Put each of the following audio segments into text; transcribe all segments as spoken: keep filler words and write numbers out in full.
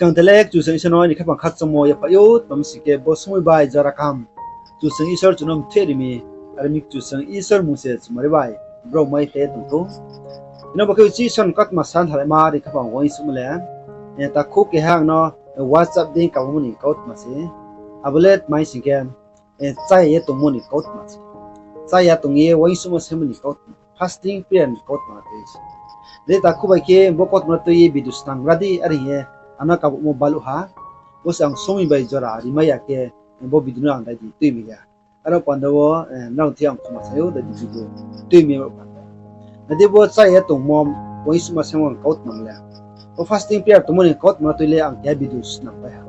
Skang tele Kchusoyang Isor no ni khaphang khakchangmo yaphaih ou, tma mi sing khe bo somoi bai jora kaham Kchusoyang Isor chung no mthe ri mi, are mi Kchusoyang Isor mmung se chumari bai brao mai khe tong thou. Ino bo khe Isor ni kautma san thalaima ni khaphang uaingsouhmo le, eh, takhu keha ang no, eh, WhatsApp dei kabangmo ni kautma se. Abo le tma mi sing khe, eh, cháya ye tongmo ni kautma se. Cháya tong ye uaingsouhma semo ni kautma, fasting prayer ni kautma tei se. Dei takhu bai khe bo kautma no tui ye video snam ra di, are hing ye ang no kabangmo baluh ha. Bo se ang somoi bai jora rimai ya khe, eh, bo video no ang dai di tuimai ya. Aro panda wo, eh, nrao thing ang khoma sai ou, dai di video tuimai ya panda. Nai di bo cháya ye tongmo, uaingsouhma semo ni kautma le, bo fasting prayer tongmo ni kautma no tui le ang keha video snam pai ha.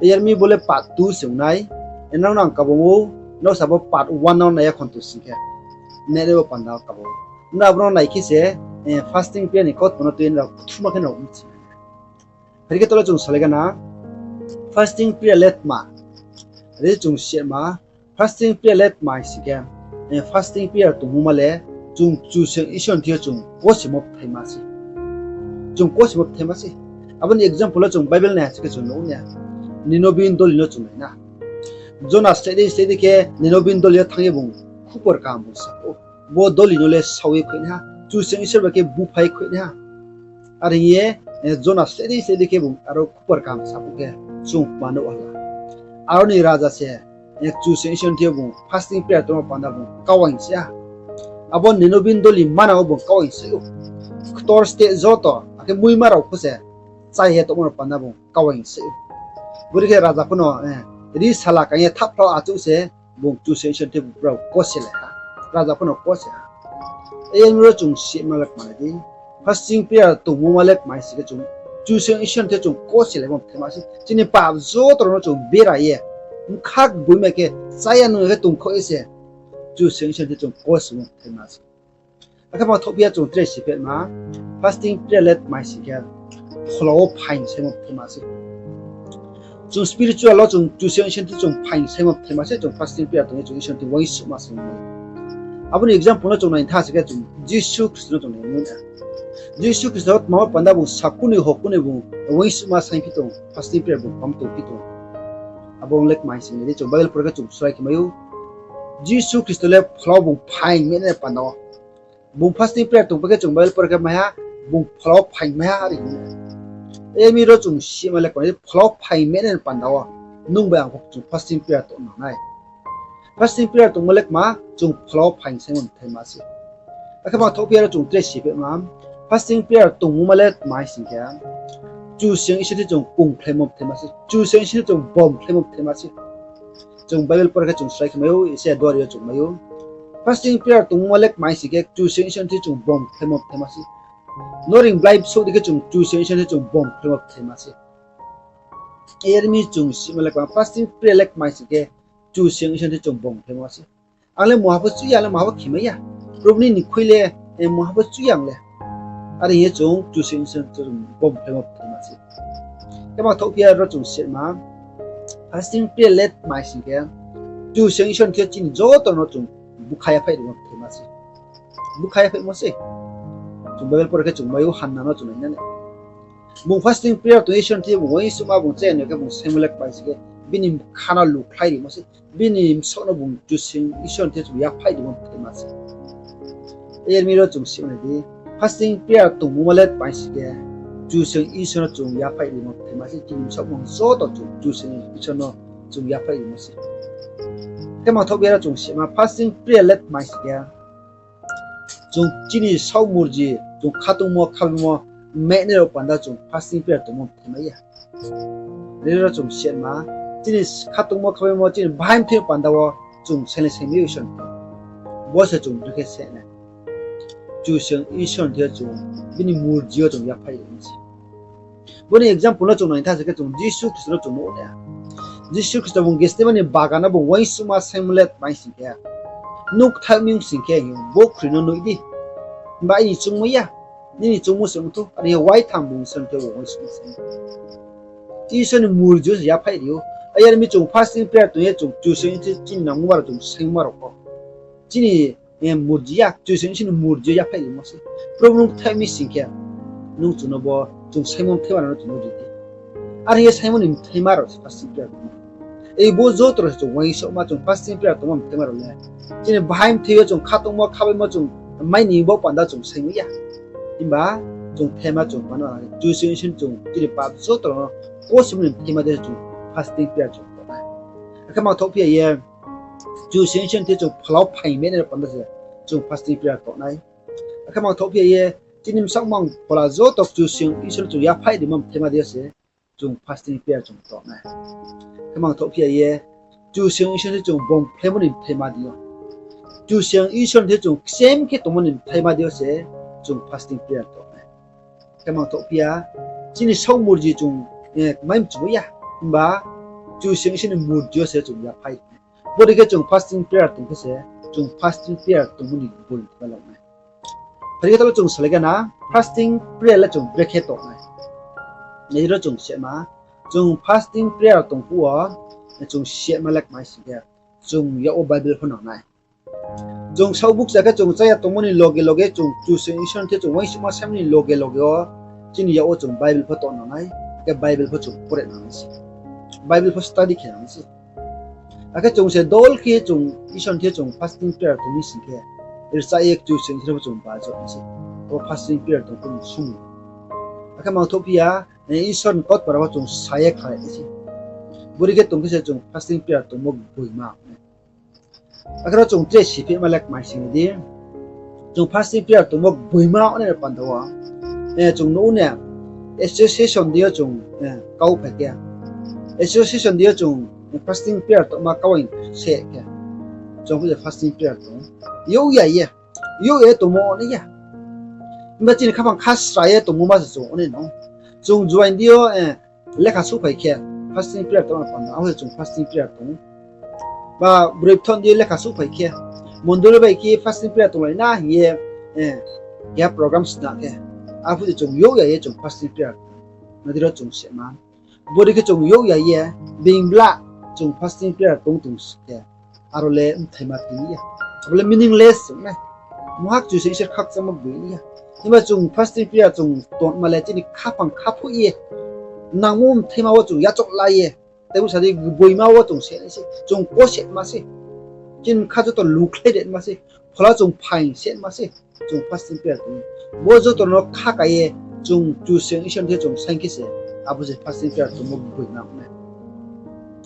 Yar mi bo le part two se ong nai. Eh, nrao no ang kabang ou, nrao sa bo part one no nai ya khon to sing khe, nai le bo panda wo kabang ou. Nrao abo no nai khe se, eh, fasting prayer ni kautma no tui nrao kthuma khe nrao mchi. Phai khe tole chung salai gana, fasting prayer le tma? Re chung sima, fasting prayer le tma sing khe, eh, fasting prayer tongmo ma le, chung Kchusoyang Isor ni thing yo chung kosimo bthaima se. Chung kosimo bthaima se. Abo ni example wo chung Bible nai ha se khe chung nuh nai. Ninobin doli no chung nai na. Jona sleh dei sleh dei khe Ninobin doli yo thanng ye bung khupor kaham bung sa ou. Bo doli no le sao ye khuinaiha, Kchusoyang Isor bai khe buphai khuinaiha. Are hing ye, eh, Jona sleh dei sleh dei khe bung aro khupor kaham saphuh khe chung kma nuh ha la. Aro ni raja se, eh, Kchusoyang Isor ni thing yo bung fasting prayer tongmo panda bung kauaing se ha. Abo Ninobin doli manang wo bung kauaing se ou. Ktor steh joto, akhe muima rao pho se, cháya ye tongmo no panda bung kauaing se ou. Bori khe raja pho no, eh, ri sala kang ye thahphla achouh se, bung Kchusoyang Isor ni thing yo bung brao koselai ha. Raja pho no kose ha. Yar mi ro chung sima le kmanai di. Fasting prayer tongmo ma le kmai sing khe chung Kchusoyang Isor ni thing yo chung koselaimo bthaima se. Chini pap joto rao no chung bera ye, bkha gboima khe, cháya nung ya khe tongkhaoh ye se, Kchusoyang Isor ni thing yo chung kosemo bthaima se. Akhe ma thohphi ya chung tre siphetma, fasting prayer le tmai sing khe, phola wo phaing saimo bthaima se. Chung spiritual wo chung Kchusoyang Isor ni thing yo chung phaing saimo bthaima se, chung fasting prayer tong ye chung Isor ni thing yo uaingsouhma saimo. Abo ni example no chung nai tha se khe chung Jisu Khristo no chung nai na. Jisu Khristo tma wo panda bung sakuni hokuni bung uaingsouhma saingphi tong, fasting prayer bung pam tongphi tong. Abo ong le kmai sing di chung Bible por khe chung srai khe mai ou. Jisu Khristo le phola wo bung phaing mene panda wo. Bung fasting prayer tong pai khe chung Bible por khe mai ha, bung phola wo phaing mai ha are hing ye. Yar mi ro chung sima le kmai di phola wo phaing mene panda wo. Nung bai ang pho chung fasting prayer tong nang nai. Fasting prayer tongmo le kma, chung phola wo phaing saimo bthaima se. Akhe ma thohphi ya ro chung tre siphetma, fasting prayer tongmo ma le tmai sing khe, Kchusoyang Isor ni thing yo chung kongkhlaimo bthaima se, Kchusoyang Isor ni thing yo chung bomkhlaimo bthaima se. Chung Bible por khe chung srai khe mai ou, ise duari yo chung mai ou. Fasting prayer tongmo ma le kmai sing khe, Kchusoyang Isor ni thing yo chung bomkhlaimo bthaima se. Noreing blai bsouh di khe chung Kchusoyang Isor ni thing yo chung bomkhlaimo bthaima se. Yar mi chung sima le kma, fasting prayer le kmai sing khe, Kchusoyang Isor ni thing yo chung bomkhlaimo se. Ang le mungha pho chuh ya, ang le mungha pho khemai ya. Probu nini khui le, eh, mungha pho chuh ya ang le. Are hing ye chung Kchusoyang Isor ni thing yo chung bomkhlaimo bthaima se. Khe ma thohphi ya ro chung sima, fasting prayer le tmai sing khe, Kchusoyang Isor ni thing yo chini joto no chung bkha yaphaih rimo bthaima se. Bkha yaphaihmo se. Chung Bible por khe chung mai ou, Hanna no chung nai na nai. Bung fasting prayer tong Isor ni thing yo bung uaingsouhma bung cháya nung ya khe bung saimo le kmai sing khe, bini bkha no lukhlai rimo se. Bini bsaoh no bung Kchusoyang Isor ni thing yo chung yaphaih rimo bthaima se. Yar mi ro chung sima nai di, fasting prayer tongmo ma le tmai sing khe, Kchusoyang Isor no chung yaphaih rimo bthaima se, chini bsaoh bung joto chung Kchusoyang Isor no chung yaphaih rimo se. Khe ma thohphi ya ro chung sima, fasting prayer le tmai sing khe, chung chini saoh murji, chung khatungmo khabaimo, mene rao panda chung fasting prayer tongmo bthaima ya. Rero chung sima, chini khatungmo khabaimo, chini bahai mthoi panda wo chung sailai saimai Isor ni thing yo. Bo se chung brekhe se nai. Kchusoyang Isor ni thing yo chung, bini murji yo chung yaphaih rimo se. Bo ni example no chung nai tha se khe chung Jisu Khristo no chung nuh nai. Jisu Khristo bung Gethsemane bagan no bung uaingsouhma saingmo le tmai sing khe, nung kthar mi ong sing khe, bo khroi no nuh di. Himba aini choungmo ya, nini choungmo se ong thou, are hing ye waitham bung Isor ni thing yo bung uaingsouhma saing. Isor ni murji yo se yaphaih ri ou. Yar mi chung fasting prayer tong ye chung Kchusoyang Isor chini nangmo rao chung saingma rao pho, chini, eh, murji ya, Kchusoyang Isor ni murji yo yaphaih rimo se. Probu nung kthar mi sing khe, nung chung no bo chung saingmo bthaima no chung no ri di. Are hing ye saingmo ni mthaima rao se fasting prayer tongmo. Ei bo joto rao se chung uaingsouhma chung fasting prayer tongmo mthaima rao le. Chini bahai mthoi yo chung khatungmo khabaimo chung mai ni bo panda chung saingmo ya. Himba chung thaima chung pano, Kchusoyang Isor ni chung chini pap joto rao no kosimo ni mthaima de chung fasting prayer chung tongnai. Akhe mangthouh phi ya ye, Kchusoyang Isor ni thing chung phola wo phaing mai nai panda se chung fasting prayer tongnai. Akhe mangthouh phi ya ye, chini bsaoh mang phola joto Kchusoyang Isor ni chung yaphaih rimo mthaima de se chung fasting prayer chung tongnai. Akhe mangthouh phi ya ye, Kchusoyang Isor ni chung bongphlaimo ni mthaima de yo, Kchusoyang Isor ni thing chung kchem khe tongmo ni mthaima de yo se chung fasting prayer tongnai. Akhe mangthouh phi ya, chini saoh murji chung mai mchumo ya, himba Kchusoyang Isor ni murji yo se chung yaphaih. Bodei khe chung fasting prayer tong khe se chung fasting prayer tongmo ni boi thalai nai. Phai khe taoh le chung salai gana, fasting prayer le chung brekhe tongnai. Nai ro chung sehma, chung fasting prayer tong phuh wo, chung sehma le kmai sing khe, chung yak wo Bible pho nangnai. Chung saoh bukcha khe chung cháya tongmo ni loge loge chung Kchusoyang Isor ni thing chung uaingsouhma saimo ni loge loge wo chini yak wo chung Bible pho tong nangnai, akhe Bible pho chung pore nangnai se. Bible pho study khe nangnai se. Akhe chung se dol khe chung Isor ni thing chung fasting prayer tong mi sing khe, rchah ye Kchusoyang Isor pho chung bajo nai se. Abo fasting prayer tong phuh ni sung. Akhe mangthouh phi ya, Isor ni kautma rao pho chung sa ye khlai nai se. Bodei khe tong khe se chung fasting prayer tongmo gboima. Akhe ro chung tre siphima le kmai sing di. Chung fasting prayer tongmo gboima ongnai ni panda wo, chung nuh ou ne, association di yo chung kau phai khe, association di yo chung fasting prayer tongma kau se khe, chung pho je fasting prayer tong, youh ya ye, youh ya ye tongmo ongnai ya. Himba chini khaphang khasra ye tongmo ma se chung ongnai no. Chung join di yo lekha souhphai khe, fasting prayer tongma panda, abo se chung fasting prayer tong ou. Ba broi bthon di yo lekha souhphai khe, mondoli bai khe fasting prayer tonglai na hing ye, keha program sna khe, arphuh se chung youh ya ye chung fasting prayer tong. Nadi ro chung sehma. Bodei khe chung youh ya ye, being bla chung fasting prayer tong tong si khe, aro le mthaima tong ya. Abo le meaningless ong nai. Muhak Kchusoyang Isor khakchangmo boi ya. Himba chung fasting prayer chung tongma le chini khaphang khaphuh ye, nangmo mthaima wo chung yachaoh la ye, tei bsa di gboima wo chung se nai se, chung ko se ma se, chini bkha joto lukhlai de ma se, phola chung phaing se ma se, chung fasting prayer tong ou. Bo joto no khaka ye, chung Kchusoyang Isor ni thing chung saing khe se, abo se fasting prayer tongmo gboima ong nai.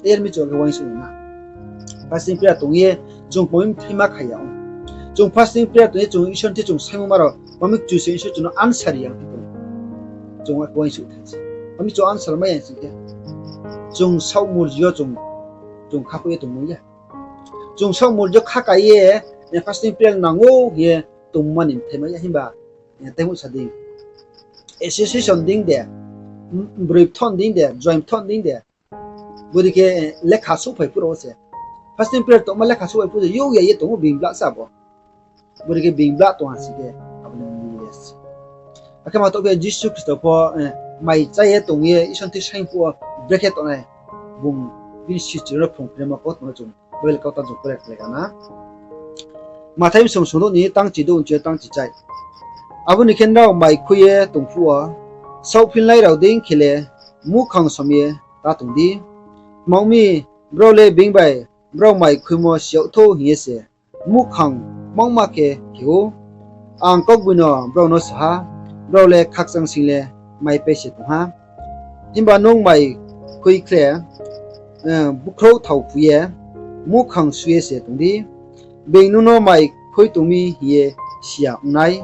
Yar mi chung khe uaingsouh na. Fasting prayer tong ye, chung kmami mthaima khai ya ong. Chung fasting prayer tong ye, chung Isor ni thing chung saingmo ma rao, kmami Kchusoyang Isor chung no answer ri ya ong khe tong. Chung uaingsouh thai se. Kmami chung answer mai ya sing khe, chung saoh murji yo chung, chung khaphuh ye tongmo ya. Chung saoh murji yo khaka ye, fasting prayer nang ou hing ye tongma ni mthaima ya himba, tei msa di. Association dei de, broi bthon dei de, join bthon dei de. Bodei khe lekha souhphai phuh rao se. Fasting prayer tongma lekha souhphai phuh se, youh ya ye tong ou being bla sa bo. Bodei khe being bla tong ha sing khe, abo ni meaningless. Akhe mangthouh khe Jisu Khristo pho, mai chá ye tong ye, Isor ni thing saing phuh wo brekhe tongnai, bung bini sichu rao no phrung phirma kautma no chung Bible kautang chung pore khlai gana. Mathai bsong sung douh ni tangchi douh nchi ye tangchi chai. Abo ni khe nrao mai khui ye tong phuh wo, saohphinlai rao dei khe le muhkhang som ye ta tong di. Tma ong mi, brao le being bai brao mai khuimo si yag thou hing ye se muhkhang mangma khe khe ou. Ang kaugboino brao no sa ha, brao le khakchang sing le mai pei se tong ha. Himba nung mai khui khle, bkhrouh thao phu ye, muhkhang su ye se tong di. Being nung no mai khui tong mi hing ye si ya ong nai.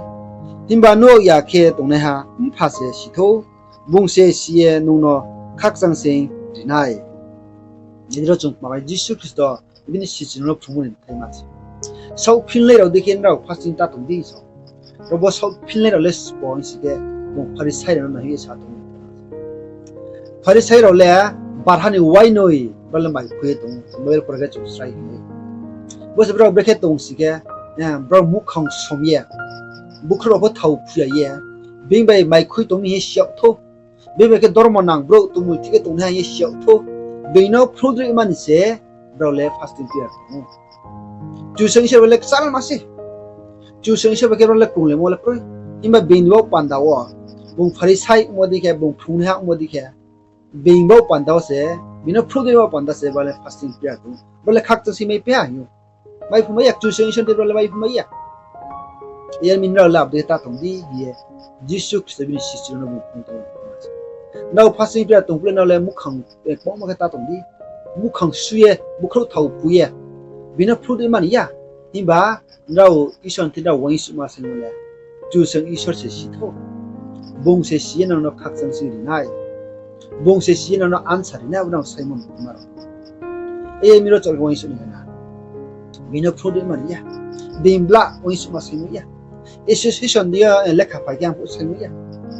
Himba nuh ya khe tongnaiha Mpha se si thou, bung se si ye nung no khakchang sing ri nai. Nai di ro chung kma bai Jisu Khristo bini sichu no phrungmo ni mthaima se. Saohphinlai rao dei khe nrao fasting ta tong di sa. Ro bo saohphinlai rao le sbo hing si khe, bung Pharisai rao no nai ye sa tong. Pharisai rao le barha ni uainoi brao le mai khui ye tong, Bible pore khe chung srai hing ye. Bo se brao brekhe tong si khe, brao muhkhang som ye, bkhrouh rao pho thao phu ya ye, being bai mai khui tong mi hing si yag thou, being bai khe dormo nang brouh tongmung thik khe tongnai hing ye si yag thou, being no phrungdroih mani se brao le fasting prayer tong ou. Kchusoyang Isor bai le kchalma se. Kchusoyang Isor bai khe brao le krunglaimo le kroi. Himba being ni bo panda wo, bung Pharisai ongmo dei khe, bung phrungnaiha ongmo dei khe, Being bo panda wo se, bini phruh dei bo panda se, bale fasting prayer tong. Bale khakchang si mai phi ha hing ou. Mai phu mai ya, Kchusoyang Isor ni thing bale mai phu mai ya. Yar mi nrao le abo dei khe ta tong di hing ye, Jisu Khristo bini sisri rao no bung phung tong ou. Nrao fasting prayer tong phuh le nrao le muhkhang, eh, kbangma khe ta tong di. Muhkhang su ye, bukhrouh thao phu ye, bini phruh dei mani ya. Himba nrao Isor ni thing nrao uaingsouhma saingmo le, Kchusoyang Isor se si thou. Bung se si ye nrao no khakchang si ri nai. Bung se si ye nrao no answer ri nai, abo nrao saingmo ni ma rao. E mi ro chouh uaingsouh ni na. Bini phruh dei mani ya. Being bla uaingsouhma saingmo ya. Association dei yo, eh, lekha phai khe ang phuh saingmo ya.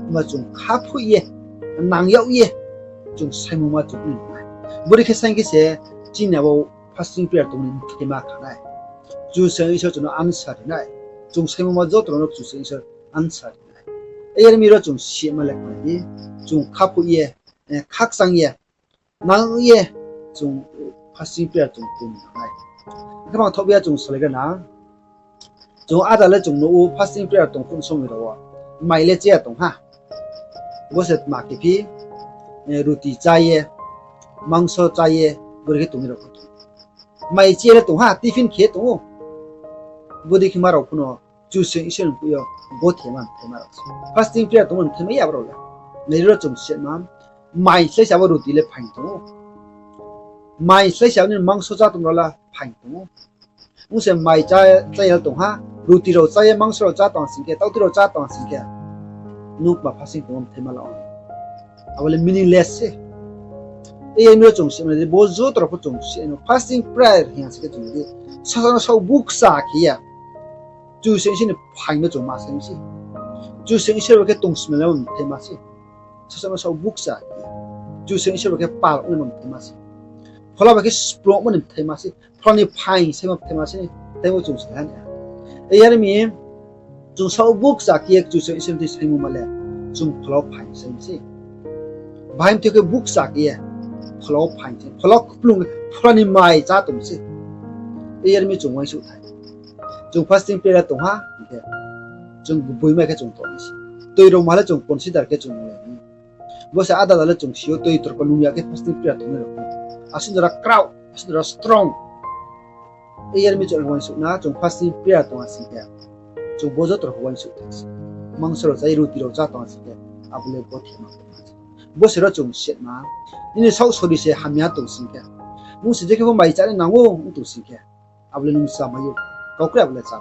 Himba chung kha phuh ye, nang yag ye, chung saingmo ma chung ni nai. Bodei khe saing khe se, chini abo fasting prayer tongmo ni mthaima kha nai. Kchusoyang Isor chung no answer ri nai. Chung saingmo ma joto rao no Kchusoyang Isor answer ri nai. Yar mi ro chung sima le kma di, chung kha phuh ye, eh, khakchang ye, nang ye, chung fasting prayer chung tong nai. Khe bang thoh ya chung salai gra na. Chung ada le chung nuh ou fasting prayer tong phuh ni somoi rao wo. Mai le chá ya tong ha. Bo se tma khe phi, eh, ruti chá ye, mangso chá ye, bodei khe tong mi rao pho tong. Mai chá ye le tong ha, tiffin khe tong ou. Bodei khe ma rao pho no Kchusoyang Isor ni phuh yo bo thema mthaima rao se. Fasting prayer tongmo mthaima ya abo rao le. Nai ro chung sima, mai slái se abo ruti le phaing tong ou. Mai slái se abo ni mangso chá tong rao le phaing tong ou. Ong se mai chá, chá ya le tong ha, ruti rao chá ye, mangso rao chá tong sing khe, tautui rao chá tong sing khe, nung kma fasting tongmo mthaima la ong. Abo le meaningless se. E yar mi ro chung sima di, bo joto rao pho chung si no fasting prayer hing ya se khe chung di. Sasaoh no saoh bukcha khe ya. Kchusoyang Isor ni phaing no chung ma saing se. Kchusoyang Isor bai khe tong smelai mthaima se. Sasaoh no saoh bukcha khe ya. Kchusoyang Isor bai khe pal ongmo mthaima se. Phola bai khe splungmo ni mthaima se. Phola ni phaing saimo mthaima se. Tei bo chung sa ha ni. E yar mi chung saoh bukcha khe ye Kchusoyang Isor ni thing saingmo ma le, chung phola wo phaing saing se. Bahai mthaoh khe bukcha khe ye, phola wo phaing se. Phola kplung, phola ni mai chá tong se. E yar mi chung uaingsouh thai. Chung fasting prayer tong ha hing khe, chung gboi mai khe chung tong nai se. Toi rao ma le chung consider khe chung nung le. Bo se ada da le chung si ou, toi torko nung ya khe fasting prayer tongnai rao. Asuh jora kraoh, asuh jora strong. E yar mi chung uaingsouh na, chung fasting prayer tong ha sing khe, chung bo joto rao pho uaingsouh thai se. Mangso rao chá ye, ruti rao chá tong ha sing khe, abo le bo thema. Bo se ro chung sima, nini saoh sori se hamya tong sing khe, nung se je khe pho mai chá nai nang ou ong tong sing khe, abo le nung chá mai ou, kau kre abo le chá.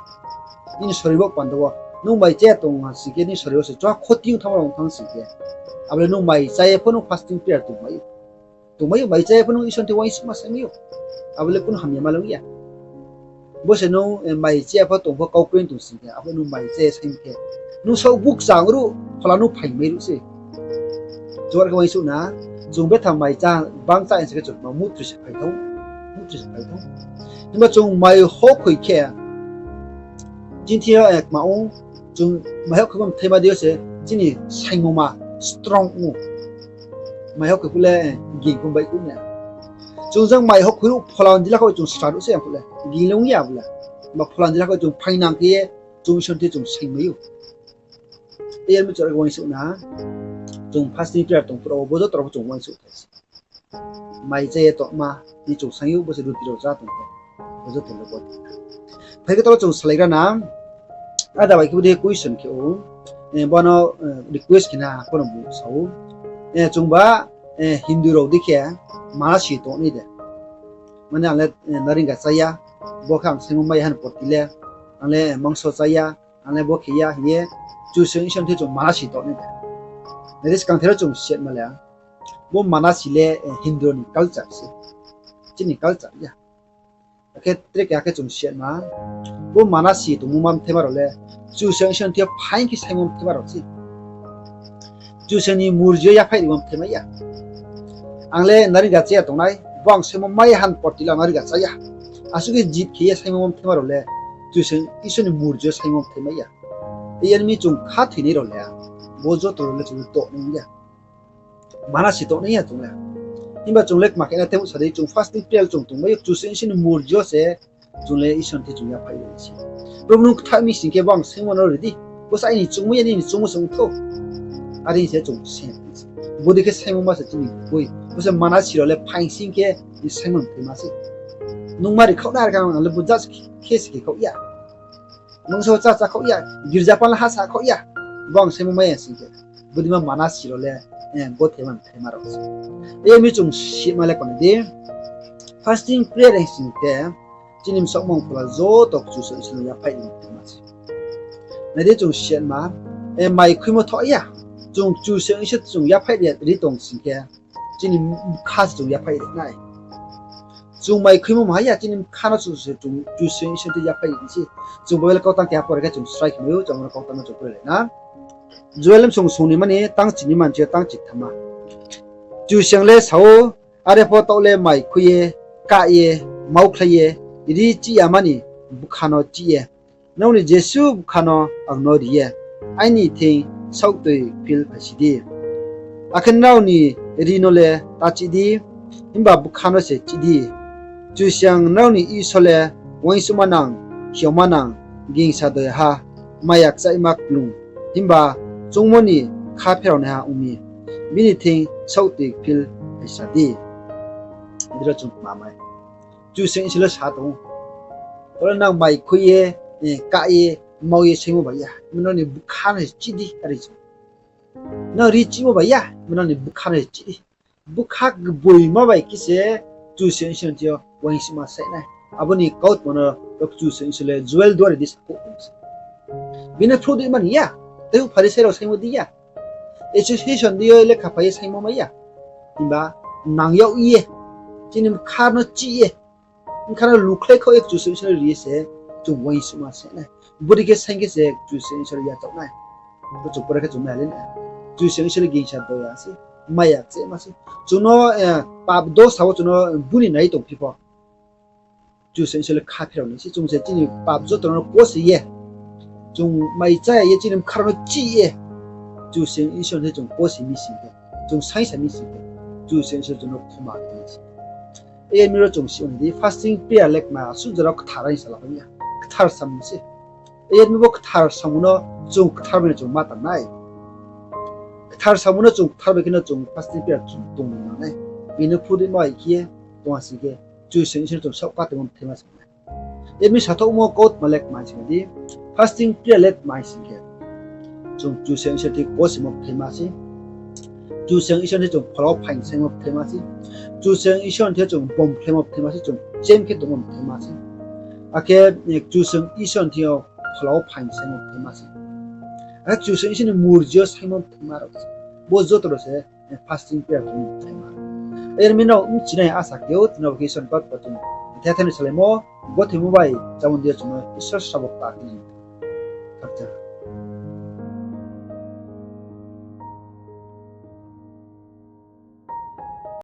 Nini sori bo panda wo, nung mai chá ya tong ha sing khe, nini sori wo se chua khoti ong thanng rao ong thanng sing khe, abo le nung mai chá ye pho nung fasting prayer tongmai ou. Tongmai ou, mai chá ye pho nung Isor ni thing uaingsouhma saingmai ou. Abo le kuno hamya ma le ong ya. Bo se nung, eh, mai chá ya pho tong pho kau kre tong sing khe, abo le nung mai chá ye saing khe, nung saoh bukcha ong ruh, phola nung phaing mai ruh se. Chung are khe uaingsouh na, chung betha mai chá, bang chá hing se khe chung ma muhtri se phai thou, muhtri se phai thou. Himba chung mai hokhoi khe, chini thing yo, eh, kma ong, chung mai hokhoi bo mthaima dei yo se, chini saingmo ma strong ong ou. Mai hokhoi phuh le, eh, ging pho bai khe ong ya. Chung jang mai hokhoi ruh phola ni jila khe chung sra ruh se yang phuh le, ging le ong ya abo le. Ba phola ni jila khe chung phainang khe ye, chung Isor ni thing chung saingmai ou. E yar mi chung are khe uaingsouh na, chung fasting prayer tong phuh rao wo bo joto rao pho chung uaingsouh thai se. Mai chá ye tongma, ni chung saing ou, bo se ruti rao chá tong khe, bo joto le bo. Phai khe taoh chung salai gra na, ada bai khe bo dei question khe ou, eh, bo no, eh, request khe na, bo no bung sa ou. Eh, chung ba, eh, Hindu rao dei khe, manasi tongnai de. Mane ang le, eh, naringa chá ya, bo khe ang saingmo mai ya han porti le, ang le, eh, mangso chá ya, ang le bo khe ya hing ye, Kchusoyang Isor ni thing chung manasi tongnai de. Nai di skang the ro chung sima le, bo manasi le, eh, Hindu ni culture se. Chini culture ya. Akhe tre keha khe chung sima, bo manasi tongmo ma mthaima rao le, Kchusoyang Isor ni thing yo phaing khe saingmo mthaima rao se. Kchusoyang ni murji yo yaphaih rimo mthaima ya. Ang le naringa chá ya tongnai, bo ang saingmo mai ya han porti le ang naringa chá ya. Asuh khe jid khe ye saingmo mthaima rao le, Kchusoyang Isor ni murji yo saingmo mthaima ya. E yar mi chung khathoinai rao le, bo joto rao le chung le tongnai ya. Manasi tongnai ya chung le. Himba chung le kma khe na tei sa di, chung fasting prayer chung tongmai ou, Kchusoyang Isor ni murji yo se chung le Isor ni thing chung yaphaih ri se. Probu, nung kthah mi sing khe bo ang saingmo no ri di. Bo se aini chungmo ya, nini chungmo se ong thou. Are se chung se. Bodei khe saingmo ma se chini boi. Bo se manasi rao le phaing sing khe saingmo mthaima se. Nung mari khaoh nai ar khe ang le bo just khe se khe khaoh ya. Mungsa wo chá chá khaoh ya, girja pal ha sa khaoh ya, bo ang saingmo mai ya sing khe. Bodei ma manasi rao le, eh, gothe ma mthaima rao se. Yar mi chung sima le kone di, fasting prayer hing sing khe, chini bsaoh mung phola joto Kchusoyang Isor no yaphaih ni mthaima se. Nai di chung sima, eh, mai khuimo thoh ya, chung Kchusoyang Isor chung yaphaih ri tong sing khe, chini bkha se chung yaphaih ri nai. Chung mai khuimo ma ya, chini bkha no chung se chung Kchusoyang Isor no yaphaih ri se. Chung Bible kautang keha pore khe chung srai khe mai ou, chung abo no kautang no chung pore lai na. Joel bsong song ni mani tang chini manchi yo tang chithama. Kchusoyang le sa ou, are pho taoh le mai khui ye, kah ye, maukhlai ye, ri chih ya mani bkha no chih ye, nrao ni jesuh bkha no ang no ri ye, aini thing saohtoi phil phaisi di. Akhe nrao ni ri no le ta chih di, himba bkha no se chih di. Kchusoyang nrao ni Isor le uaingsouhma nang, khioma nang, gingsa doiha, maya kchaihma klung, himba choungmo ni kha pheraonaiha ong mi, bini thing saohtoi phil phaisa di. Adi ro chung kma mai. Kchusoyang Isor le sa tong ou, tole nang mai khui ye, eh, kah ye, mau ye saingmo bai ya, nrao ni bkha no se chih di, are chung. Nang ri chihmo bai ya, nrao ni bkha no se chih di. Bkha gboima bai khe se Kchusoyang Isor ni thing yo uaingsouhma saih nai. Abo ni kautma no Kchusoyang Isor le Joel duari di sakhouh tong se. Bini phruh di mani ya, tei Pharisai rao saingmo di ya. Association di yo lekha phai ye saingmo mai ya. Himba nang yag ye, chini bkha no chih ye, bkha no lukhlai khaoh ye Kchusoyang Isor no ri ye se chung uaingsouhma saih nai. Bodei khe saing khe se Kchusoyang Isor yachaoh nai. Bo chung pore khe chung nai le na. Kchusoyang Isor le gingsa doiha se, maya kchaihma se. Chung no, eh, pap dosa wo chung no buni nai tongphi pho, Kchusoyang Isor le kha pherao nai se. Chung se chini pap joto no kose ye, chung mai chá ye chini bkha rao no chih ye, Kchusoyang Isor no chung kose mi sing khe, chung saingsa mi sing khe, Kchusoyang Isor chung no khoma khe nai se. Yar mi ro chung si ong di, fasting prayer le kma, asuh jora kthar hing sala phai ya. Kthar samung se. Yar mi bo kthar samung no chung kthar bai no chung ma tang nai. Kthar samung no chung kthar bai khe no chung fasting prayer chung tong nang nai. Bini phruh di mai khe ye tong ha sing khe, Kchusoyang Isor no chung saoh katoimo mthaima se nai. Yar mi sathouhmo kautma le kma sing di, fasting prayer le kma sing khe, chung Kchusoyang Isor thing kosimo mthaima se. Kchusoyang Isor thing chung phola wo phaing saingmo mthaima se. Kchusoyang Isor thing chung bomkhlaimo mthaima se, chung chem khe tongmo mthaima se. Akhe, eh, Kchusoyang Isor thing yo phola wo phaing saingmo mthaima se. Akhe Kchusoyang Isor ni murji yo saingmo mthaima rao se. Bo joto rao se, eh, fasting prayer tongmo mthaima. Yar mi nrao bchi nai asa khe ou, tini bo khe Isor ni kautma chung thethani salaimo, gothoimo bai chámung di yo chung no Isor srabo kta khe ni. Khakchang.